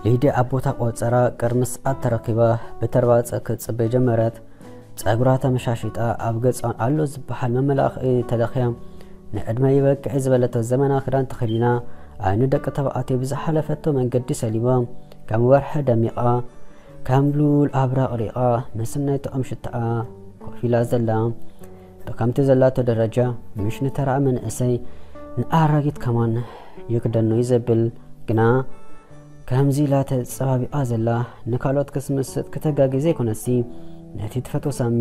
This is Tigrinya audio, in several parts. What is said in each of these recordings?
ሊድያ ኣብ ቦታ ቆጸራ ቅድሚ ሰዓት ተረኪባ ብተርባጸ ክትጽበ ጀመረት። ጸጉራ ተመሻሺጣ ኣብ ገጻን ኣሎ ዝበሃል መመላኽዒ ተለኽያ። ንዕድመ ይበቅዕ ዝበለቶ ዘመናዊ ክዳን ተኸዲና፣ ዓይኒ ደቂ ተባዕትዮ ብዝሓለፈቶ መንገዲ ሰሊባ፣ ከም ወርሒ ደሚቓ፣ ከም ሉል ኣብራቕሪቓ፣ መስናይትኦም ሽታኣ ኮፍ ኢላ ዘላ። ብከምቲ ዘላቶ ደረጃ፣ ምሽ ንተራ መንእሰይ ንኣራጊት ከማን ይክደኖ እዩ ዘብል። ግና ከምዚ ኢላ ተጸባቢቓ ዘላ፣ ንካልኦት ክትምስጥ ክተጋጊ ዘይኮነሲ፣ ነቲ ትፈትዎ ሳሚ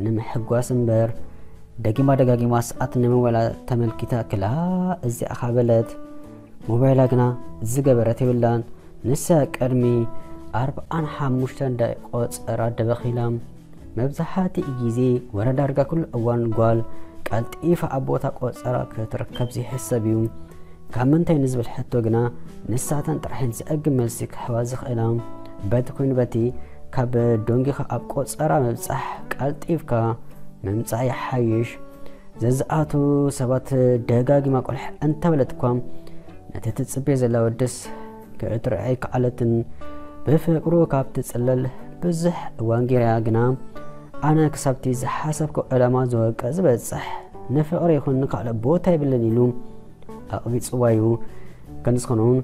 ንምሕጓስ እምበር። ደጊማ ደጋጊማ ሰዓት ንምወላ ተመልኪታ ክላ እዚኣ ኻ በለት። ሞባይላ ግና ዝገበረት የብላን። ንሳ ቅድሚ ኣርብዓን ሓሙሽተን ደቂቕ ቆጸራ ደበኺላ። መብዛሕትኡ ግዜ ወረ ዳርጋ ኩሉ እዋን ጓል ቀልጢፋ ኣብ ቦታ ቆጸራ ክትርከብ ዘይሕሰብ እዩ። ካብ ምንታይ ንዝብል ሕቶ ግና ንሳተን ጥራሕን ዘእግም መልሲ ክህባ ዝኽእላ። በቲ ኮይኑ በቲ ካብ ደንጊኻ ኣብ ቆጸራ ምብጻሕ ቀልጢፍካ ምምጻእ ይሓይሽ። ዘዝኣቱ ሰባት ደጋጊማ ቆልሕ እንተበለት እኳ ነቲ ትጽበዮ ዘላ ወድስ ክትርኢ ኣይከኣለትን። ብፍቅሩ ካብ ትጽለል ብዙሕ እዋን ገይራ ግና ኣነ ክሳብቲ ዝሓሰብኩ ዕላማ ዝወቀ ዝበጽሕ ንፍቅሪ ይኹን ንካልእ ቦታ የብልን ኢሉ ኣቕቢጽዋ እዩ። ከምዝኾነ እውን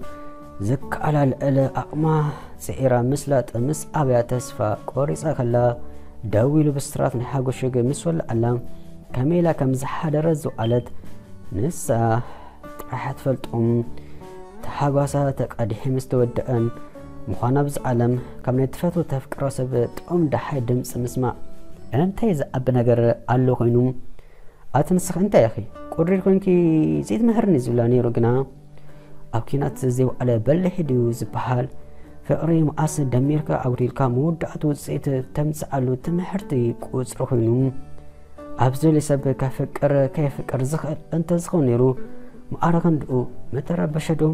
ዝከኣላ ልዕሊ ኣቕማ ጽዒራ ምስ ላጠ ምስ ኣብያ ተስፋ ቆሪጻ ከላ ደው ኢሉ ብስራት ናይ ሓጎስ ሽግ ምስ ወልዓላ ከመይ ኢላ ከም ዝሓደረት ዝውዓለት ንሳ ጥራሕ ትፈልጦም። ተሓጓሳ ተቃዲሐ ምስ ተወደአን ምዃና ኣብዚ ዓለም ካብ ናይ ትፈትዎ ተፍቅሮ ሰብ ጥዑም ደሓይ ድምፂ ምስማዕ እንታይ ዝዓቢ ነገር ኣሎ ኮይኑ? ኣቲ ንስኺ እንታይ ኢኺ? ቁሪር ኮንኪ ዘይትምህርኒ ዝብላ ነይሩ፣ ግና ኣብ ኪናት ዘይወዓለ በሊሕ ድዩ ዝበሃል? ፍቕሪ መዓስ ደሚርካ ኣጉዲልካ መወዳእቱ ውፅኢት ተምፅኣሉ ትምህርቲ ቁፅሪ ኮይኑ፣ ኣብ ዝደልዮ ሰብ ከፍቅር ከየፍቅር ዝኽእል እንተዝኸውን ነይሩ፣ ማዕረ ክንድኡ ምተረበሸ ዶ?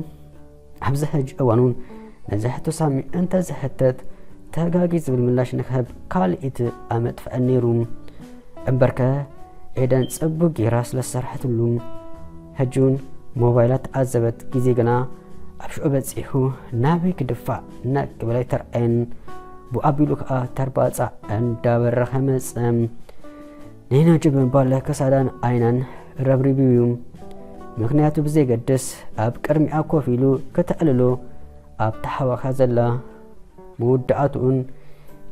ኣብዚ ሕጂ እዋን እውን ነዚ ሕቶ ሳሚ እንተዝሕተት፣ ተጋጊ ዝብል ምላሽ ንክህብ ካልኢት ኣመጥፍዐን ነይሩ። እምበርከ ኤደን ጽቡቅ ጌራ ስለ ዝሰርሐትሉ፣ ሕጂ እውን ሞባይላ ተዓዘበት። ግዜ ግና ኣብ ሽዑ በጺሑ፣ ናበይ ክድፋዕ ነቅ ክብል ኣይተርኣየን። ብኣቢሉ ከኣ ተርባጻ እንዳበረኸ መጸ። ነይናጅ ብምባል ክሳዳን ዓይናን ረብሪቡ እዩ። ምኽንያቱ ብዘይገድስ ኣብ ቅድሚኣ ኮፍ ኢሉ ክተዕልሎ ኣብ ተሓዋኻ ዘላ። መወዳእትኡን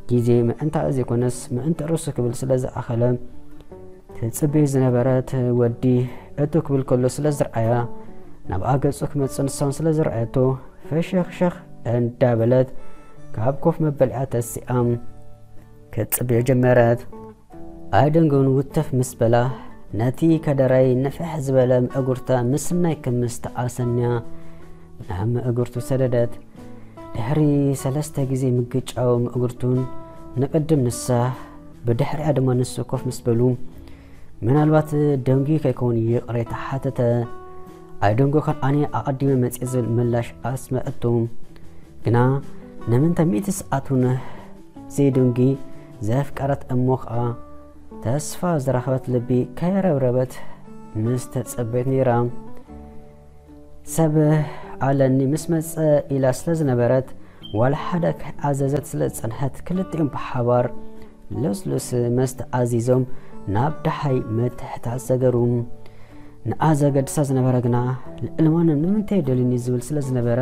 ግዜ ምእንታ ዘይኮነስ ምእንቲ ርእሱ ክብል ስለ ዝኣኸለ፣ ትጽበዮ ዝነበረት ወዲ እቶ ክብል ከሎ ስለ ዝረኣያ፣ ናብኣ ገጹ ክመጽእ ንሳውን ስለ ዝረኣየቶ፣ ፈሸኽሸኽ እንዳበለት ካብ ኮፍ መበሊኣ ተሲኣ ክትጽበዮ ጀመረት። ኣይደንጎን ውትፍ ምስ በላ፣ ነቲ ከደራይ ንፍሕ ዝበለ ምእጉርታ ምስናይ ክምስታ ኣሰንያ ናብ ምእጉርቱ ሰደደት። ድሕሪ ሰለስተ ግዜ ምግጫው ምእጉርቱን ንቅድም ንሳ ብድሕሪኣ ድማ ንሱ ኮፍ ምስ በሉ፣ ምናልባት ደንጉዩ ከይከውን ይቕሬታ ሓተተ። ኣይደንጎኻን፣ ኣነ ኣቐዲመ መጽየ ዝብል ምላሽ ኣስመዐቱ። ግና ንምንታይ ሚእቲ ሰዓት እውን ዘይደንጉ ዘፍቀረት እሞ ኸኣ ተስፋ ዝረኸበት ልቢ ከይረብረበት ምስ ተጸበየት ነይራ። ሰብ ኣለኒ ምስ መጸ ኢላ ስለ ዝነበረት፣ ዋላ ሓደ ከይኣዘዘት ስለ ዝጸንሐት፣ ክልቲኦም ብሓባር ልስሉስ መስተ ኣዚዞም ናብ ደሓይ ምትሕታት ሰገሩ። ንኣ ዘገድሳ ዝነበረ ግና፣ ልዕሊ ማንም ንምንታይ ደልዩኒ ዝብል ስለ ዝነበረ፣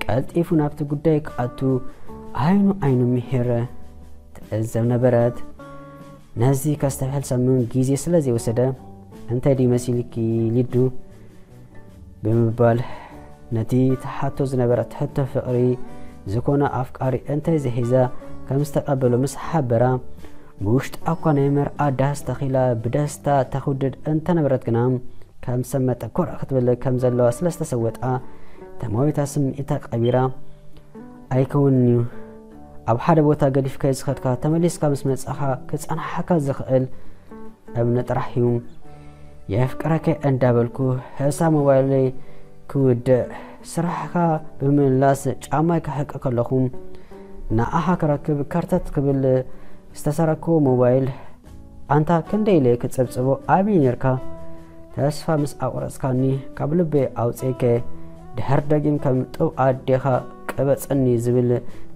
ቀልጢፉ ናብቲ ጉዳይ ክኣቱ ዓይኑ ዓይኑ ምሂር ትዕዘብ ነበረት። ነዚ ከስተብሕል ሳሚ ግዜ ስለ ዘይወሰደ፣ "እንታይ ድዩ መሲልኪ ሊዱ?" ብምባል ነቲ ትሓቶ ዝነበረት ሕቶ ፍቕሪ ዝኾነ ኣፍቃሪ እንተዘይሒዛ ከም ዝተቐበሎ ምስ ሓበራ፣ ብውሽጣ እኳ ናይ መርዓ ዳስ ተኺላ ብደስታ ተኹድድ እንተነበረት ግና፣ ከም ሰብ መጠኮር ክትብል ከም ዘለዋ ስለ ዝተሰወጣ፣ ተማዊታ ስምዒታ ቀቢራ፣ "ኣይከውንን'ዩ። ኣብ ሓደ ቦታ ገዲፍካዮ ዝኸድካ፣ ተመሊስካ ምስ መጻኻ ክጸንሓካ ዝኽእል እምኒ ጥራሕ እዩ። የፍቅረኪ እንዳበልኩ፣ ህሳ ሞባይለይ ክውድእ፣ ስራሕካ ብምምላስ ጫማይ ክሕቂ ከለኹ፣ ንኣኻ ክረክብ ከርተት ክብል ዝተሰረኩ ሞባይል፣ ኣንታ ክንደይ ኢለ ክጸብጽቦ ኣብይ ኔርካ? ተስፋ ምስ ኣቑረጽካኒ፣ ካብ ልበይ ኣውጺእከ፣ ድሕር ደጊም ከም ጡብ ኣዴኻ ቀበጸኒ ዝብል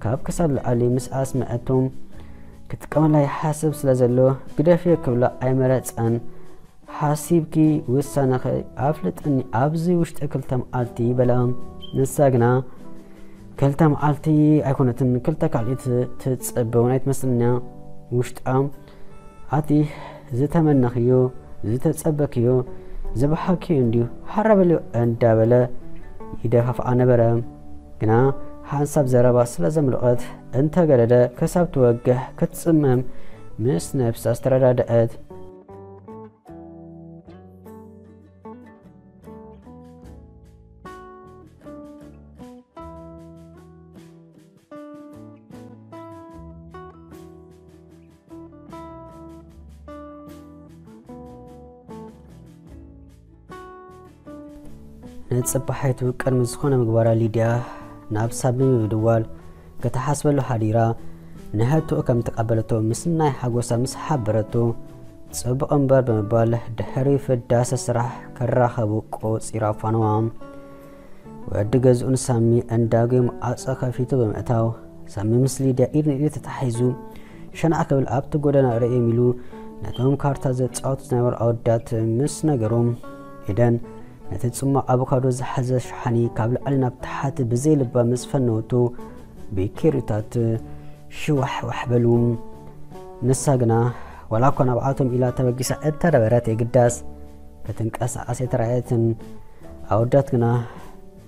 ካብ ክሳድ ላዕሊ ምስ ኣስመዐቶም፣ ክጥቀመላ ይሓስብ ስለ ዘሎ፣ ግደፍዮ ክብላ ኣይመረጸን። ሓሲብኪ ውሳነኺ ኣፍልጥኒ ኣብዚ ውሽጢ ክልተ መዓልቲ በላ። ንሳ ግና ክልተ መዓልቲ ኣይኮነትን፣ ክልተ ካልኢት ትጽበ እውን ኣይትመስልን እያ። ውሽጣ ኣቲ ዝተመነኽዮ፣ ዝተጸበክዮ፣ ዝበሓክዮ እንድዩ፣ ሓራ በልዮ እንዳበለ ይደፋፍኣ ነበረ። ግና ሓንሳብ ዘረባ ስለ ዘምለቐት እንተገደደ ክሳብ ትወግሕ ክትጽመም ምስ ነብሳ ዝተረዳደአት። ንጽባሒቱ ቅድሚ ዝኾነ ምግባራ ሊድያ ናብ ሳሚ ብምድዋል ክትሓስበሉ ሓዲራ፣ ንሕቶኡ ከም ተቐበለቶ ምስ ናይ ሓጎሳ ምስ ሓበረቶ፣ ጽቡቕ እምበር ብምባል ድሕሪ ፍዳሰ ስራሕ ክራኸቡ ቆጺራ ፋነዋ። ወዲ ገዝኡ ንሳሚ እንዳጉየ መዓጾ ከፊቱ ብምእታው፣ ሳሚ ምስ ሊድያ ኢድ ንኢድ ተታሒዙ ሸናዕ ክብል ኣብቲ ጎደና ርእዮም ኢሉ ነቶም ካርታ ዘጻወቱ ዝነበሩ ኣወዳት ምስ ነገሮም፣ ኤደን ነቲ ጽማቕ ኣቮካዶ ዝሓዘ ሸሓኒ ካብ ላዕሊ ናብ ታሕቲ ብዘይ ልባ ምስ ፈነወቶ፣ ብኬሪታት ሽዋሕዋሕ በሉ። ንሳ ግና ዋላ እኳ ናብኣቶም ኢላ ተበጊሳ እተነበረት፣ የግዳስ ክትንቀሳቐስ ኣይተራእየትን። ኣወዳት ግና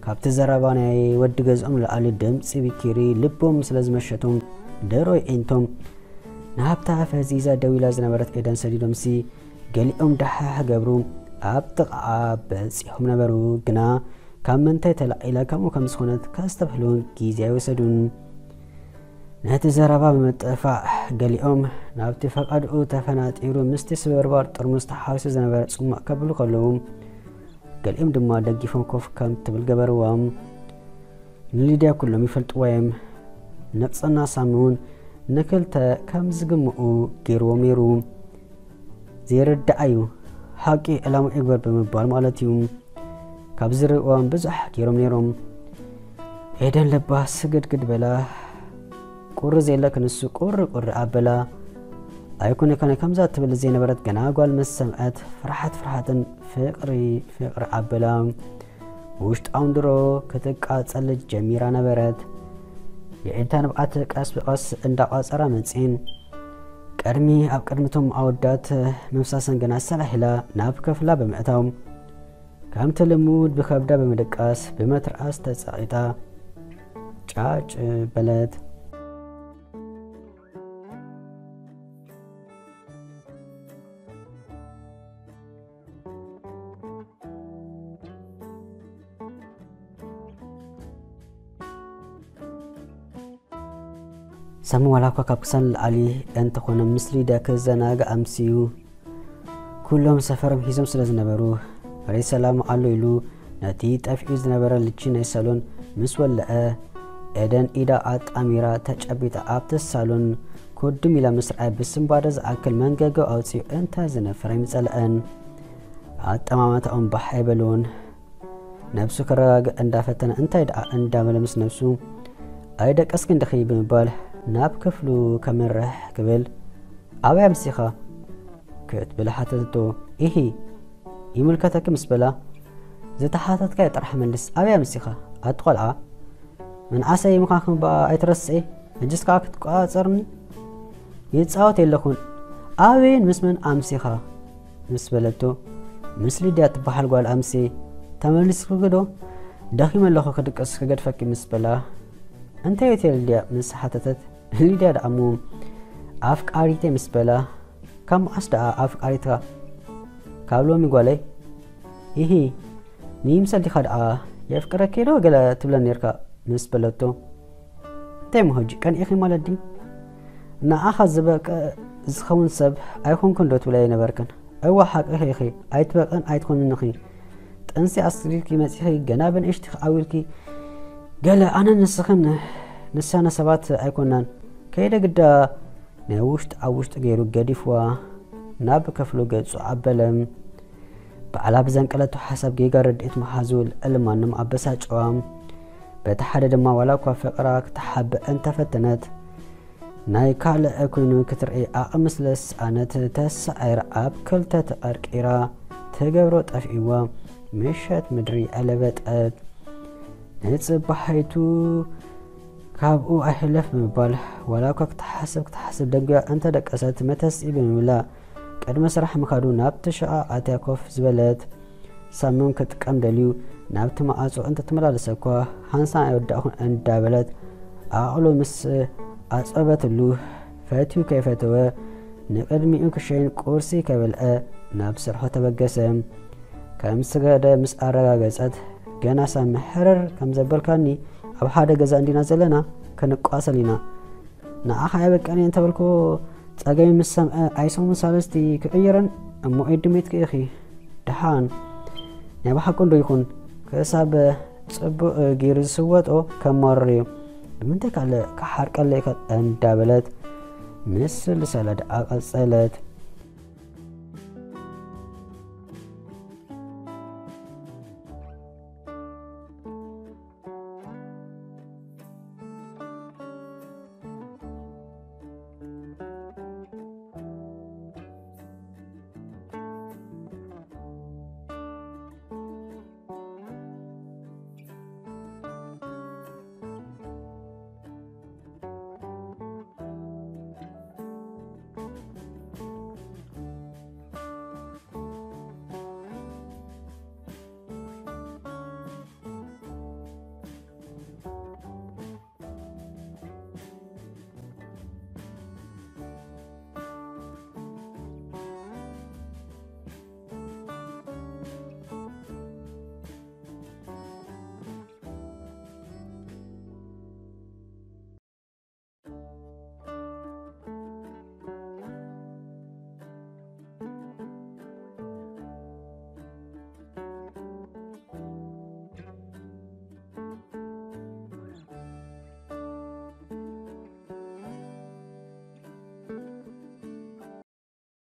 ካብቲ ዘረባ ናይ ወዲ ገዝኦም ንላዕሊ ድምጺ ቢኪሪ ልቦም ስለ ዝመሸቶም፣ ደሮ የዒንቶም ናብታ ፈዚዛ ደው ኢላ ዝነበረት ኤደን ሰዲዶምሲ፣ ገሊኦም ዳሕራሕ ገብሩ ኣብ ጥቓኣ በጺሖም ነበሩ። ግና ካብ ምንታይ ተላዒላ ከምኡ ከም ዝኾነት ከስተብህሉ ግዜ ኣይወሰዱን። ነቲ ዘረባ ብምጥፋእ፣ ገሊኦም ናብቲ ፈቓድኡ ተፈናጢሩ ምስቲ ስብርባር ጥርሙዝ ተሓዊሱ ዝነበረ ጽማቕ ከብሉ ከለዉ፣ ገሊኦም ድማ ደጊፎም ኮፍ ከም ትብል ገበርዋ። ንሊድያ ኩሎም ይፈልጥዋ እዮም። ንጽህና ሳሚ እውን ንክልተ ከም ዝግምኡ ገይርዎም ነይሩ። ዘይርዳእ እዩ። ሓቂ ዕላማ ይግበር ብምባል ማለት እዩ። ካብ ዝርእዎም ብዙሕ ገይሮም ነይሮም። ኤደን ልባ ስግድግድ በላ። ቁሪ ዘየለ ክንሱ ቁሪ ቁሪ ኣበላ። ኣይኮነ ኮነ ከምዛ ትብል ዘይነበረት ገና ጓል ምስ ሰምዐት ፍርሓት ፍርሓትን ፍቕሪ ፍቕሪ ኣበላ። ውሽጣውን ድሮ ክትቃጸል ጀሚራ ነበረት። የዒንታ ንብዓት ቀስ ብቐስ እንዳቋጸራ መጺኤን። ቅድሚ ኣብ ቅድሚቶም ኣወዳት ምፍሳሰን ግና ሰላሕ ኢላ ናብ ክፍላ ብምእታው፣ ከምቲ ልሙድ ብከብዳ ብምድቃስ ብመትርኣስ ተጸቒጣ ጫጭ በለት። ሳሚ ዋላ እኳ ካብ ክሳን ንላዕሊ እንተኾነ ምስ ሊድያ ክዘናጋዕ ኣምስዩ። ኩሎም ሰፈሮም ሒዞም ስለ ዝነበሩ፣ መሬት ሰላም ኣሎ ኢሉ ነቲ ጠፊኡ ዝነበረ ልቺ ናይ ሳሎን ምስ ወልዐ፣ ኤደን ኢዳ ኣጣሚራ ተጨቢጣ ኣብቲ ሳሎን ኩድም ኢላ ምስ ረኣየ ብስንባደ ዝኣክል መንገገ ኣውጺኡ እንታይ ዝነፈረ ኣይምጸልአን። ኣጠማምታኦም ባሕ ኣይበልዎን። ነብሱ ክረጋግእ እንዳፈተነ እንታይ ደኣ እንዳበለ ምስ ነብሱ፣ "ኣይደቀስክን ዲኺ?" ብምባል ናብ ክፍሉ ከምርሕ ክብል፣ "ኣበይ ኣምሲኻ?" ክትብል ሓተተቶ። "ኢሂ፣ ይምልከተኪ" ምስ በላ፣ "ዝተሓተትካዮ ጥራሕ መልስ፣ ኣበይ ኣምሲኻ? ኣቲ ቆልዓ፣ መንኣሰይ ምዃንኪ እባ ኣይትረስዒ፣ ሕጅስ ከኣ ክትቆጻጸርኒ?" "ይጻወት የለኹን፣ ኣበይን ምስ መን ኣምሲኻ?" ምስ በለቶ፣ "ምስ ሊድያ ትበሃል ጓል ኣምሲ። ተመሊስክዶ?" "ደኺመ ኣለኹ ክድቅስ ክገድፈኪ" ምስ በላ፣ "እንታይ እየ ሊድያ?" ምስ ሓተተት፣ ሊድያ ደኣ እሞ "ኣፍቃሪተይ" ምስ በላ፣ "ካብ መዓስ ደኣ ኣፍቃሪትካ?" "ካብ ሎሚ ጓለይ?" "ኢሂ፣ ንይምሰል ዲኻ ደኣ የፍቅረኪ ዶ ገለ ትብለን ኔርካ?" ምስ በለቶ፣ "እንታይ እሞ ሕጂ ቀኒእኺ ማለት ድዩ? ንዓኻ ዝበቅዕ ዝኸውን ሰብ ኣይኮንኩን ዶ ትብለይ ነበርክን?" "እወ ሓቅኺ ኢኺ፣ ኣይትበቅዕን ኣይትኾንን ኢኺ። ጥንሲ ኣስሪኪ መጺኺ ገና ብንእሽትኺ ዓው ኢልኪ ገለ ኣነን ንስኽን ንሳነ ሰባት ኣይኮናን። ከይደ ግዳ ናይ ውሽጢ ኣብ ውሽጢ ገይሩ ገዲፍዋ ናብ ክፍሉ ገጹ ኣበለ። ባዕላ ብዘንቀለቶ ሓሳብ ጌጋ ርድኢት መሓዙ ልዕሊ ማንም ኣበሳጨዋ። በቲ ሓደ ድማ ዋላ እኳ ፍቕራ ክትሓብእ እንተፈተነት፣ ናይ ካልእ ኮይኑ ክትርኢ ኣቕሚ ስለ ዝሰኣነት ተሳዒራ ኣብ ክልተ ተቐርቂራ ትገብሮ ጠፊእዋ ምሸት ምድሪ ኣለበጠት። ንጽባሒቱ ካብኡ ኣይሕለፍ ብምባል ዋላ እኳ ክትሓስብ ክትሓስብ ደንጉያ እንተደቀሰት መተስኢ ብምብላ ቅድሚ ስራሕ ምኻዱ ናብቲ ሸቓ ኣትያ ኮፍ ዝበለት። ሳምም ክጥቀም ደልዩ ናብቲ መዓጾ እንተተመላለሰ እኳ ሃንሳም ኣይወዳእኹን እንዳበለት ኣቕሉ ምስ ኣጸበትሉ ፈትዩ ከይፈተወ ንቅድሚኡ ክሸይን ቁርሲ ከበልዐ ናብ ስርሖ ተበገሰ። ከም ስገደ ምስ ኣረጋገጸት ገና ሳሚ ሕርር ከም ዘበልካኒ ኣብ ሓደ ገዛ እንዲና ዘለና ክንቋሰል ኢና። ንዓኻ የበቀኒ እንተበልኩ ጸገሚ ምስ ሰምዐ ኣይሰሙን ሳለስቲ ክቕይረን እሞ ኢድ ድሜት ክኢኺ። ደሓን ናይ ብሓቁ እንዶ ይኹን ክሳብ ጽቡቕ ገይሩ ዝስወጦ ከማርር እዩ። ብምንታይ ካልእ ክሓርቀለይ ይኽእል እንዳበለት ምስ ልሰላ ደኣ ቀጸለት።